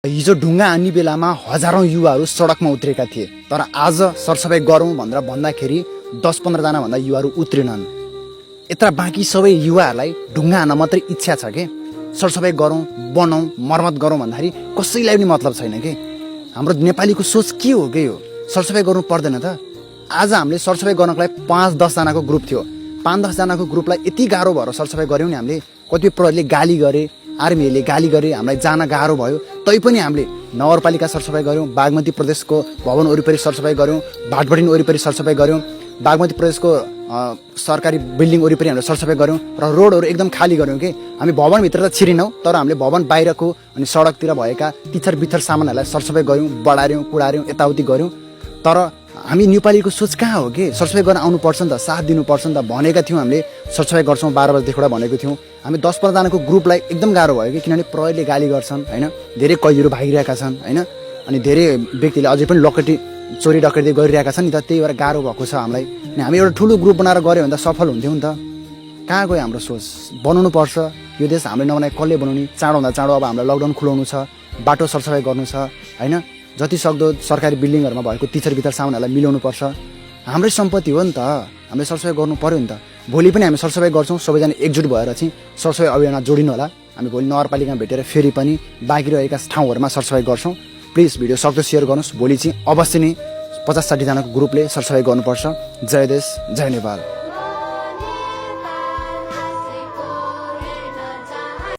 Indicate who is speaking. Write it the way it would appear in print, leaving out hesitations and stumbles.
Speaker 1: हिजो ढुङ्गा हान्ने बेलामा हजारौं युवाहरू सडकमा उत्रेका थिए, तर आज सरसफाइ गरौँ भनेर भन्दाखेरि 10-15 जना भन्दा युवाहरू उत्रेनन्। यत्र बाँकी सबै युवाहरूलाई ढुङ्गा हान्न मात्रै इच्छा छ के, सरसफाइ गरौँ, बनाउँ, मर्मत गरौँ भन्दाखेरि कसैलाई पनि मतलब छैन के। हाम्रो नेपालीको सोच के हो के यो, सरसफाइ गर्नु पर्दैन त। आज हामीले सरसफाइ गर्नको लागि 5-10 जनाको ग्रुप थियो, 5-10 जनाको ग्रुपलाई यति गाह्रो भएर सरसफाइ गऱ्यौँ नि हामीले। कतिपय प्रहरीले गाली गरे, आर्मीहरूले गाली गरे, हामीलाई जान गाह्रो भयो, तैपनि हामीले नगरपालिका सरसफाइ गऱ्यौँ, बागमती प्रदेशको भवन वरिपरि सरसफाइ गऱ्यौँ, भाटबढी वरिपरि सरसफाइ गऱ्यौँ, बागमती प्रदेशको सरकारी बिल्डिङ वरिपरि हामीले सरसफाइ गऱ्यौँ र रोडहरू एकदम खाली गऱ्यौँ कि। हामी भवनभित्र त छिरेनौँ, तर हामीले भवन बाहिरको अनि सडकतिर भएका तिथर बिथर सामानहरूलाई सरसफाइ गऱ्यौँ, बढार्यौँ, कुडार्यौँ, यताउति गऱ्यौँ। तर हामी नेपालीको सोच कहाँ हो कि सरसफाइ गर्न आउनुपर्छ नि त, साथ दिनुपर्छ नि त। भनेका थियौँ हामीले सरसफाइ गर्छौँ 12 बजेदेखि भनेको थियौँ। हामी 10-15 जनाको ग्रुपलाई एकदम गाह्रो भयो कि, किनभने प्रहरीले गाली गर्छन् होइन, धेरै कैदीहरू भागिरहेका छन् होइन, अनि धेरै व्यक्तिले अझै पनि लकटी चोरी डकैती गरिरहेका छन् नि त। त्यही भएर गाह्रो भएको छ हामीलाई। अनि हामी एउटा ठुलो ग्रुप बनाएर गऱ्यो भने त सफल हुन्थ्यौँ नि त। कहाँ गयो हाम्रो सोच? बनाउनु पर्छ यो देश, हामीले नबनाए कसले बनाउने? चाँडोभन्दा चाँडो अब हामीलाई लकडाउन खुलाउनु छ, बाटो सरसफाइ गर्नु छ होइन, जति सक्दो सरकारी बिल्डिङहरूमा भएको तिथर बिथर सामानहरूलाई मिलाउनु पर्छ। हाम्रै सम्पत्ति हो नि त, हामीले सरसफाइ गर्नु पर्यो नि त। भोलि पनि हामी सरसफाइ गर्छौँ, सबैजना एकजुट भएर चाहिँ सरसफाइ अभियानमा जोडिनु होला। हामी भोलि नगरपालिकामा भेटेर फेरि पनि बाँकी रहेका ठाउँहरूमा सरसफाइ गर्छौँ। प्लिज भिडियो सक्दो सेयर गर्नुहोस्। भोलि चाहिँ अवश्य नै 50-60 जनाको ग्रुपले सरसफाइ गर्नुपर्छ। जय देश, जय नेपाल।